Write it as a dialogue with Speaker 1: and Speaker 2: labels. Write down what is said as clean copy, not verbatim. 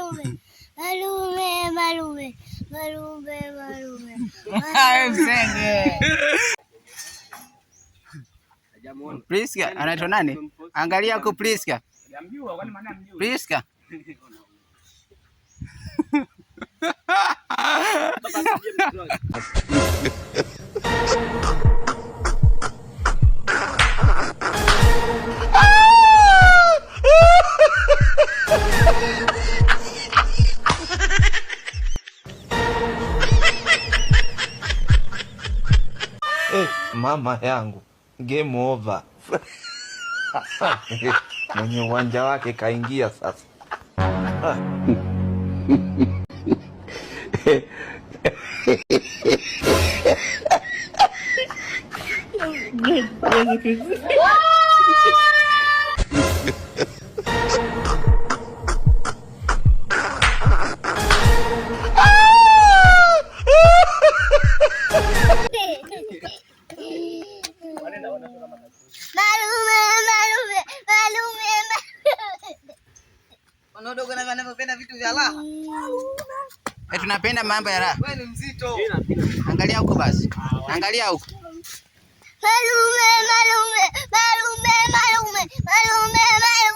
Speaker 1: Malume, malume, malume, malume, malume.
Speaker 2: Msenge. Priska anaitwa nani? Angalia huko Priska. Priska.
Speaker 3: Mama yangu, game over. Mwenye uwanja wake kaingia sasa.
Speaker 1: Malume, malume, malume, malume.
Speaker 4: Wanadogo na wanavyopenda vitu vya raha.
Speaker 2: Eh, tunapenda mambo ya raha.
Speaker 4: Wewe ni mzito.
Speaker 2: Angalia huko basi. Angalia huko.
Speaker 1: Malume, malume, malume, malume, malume, malume.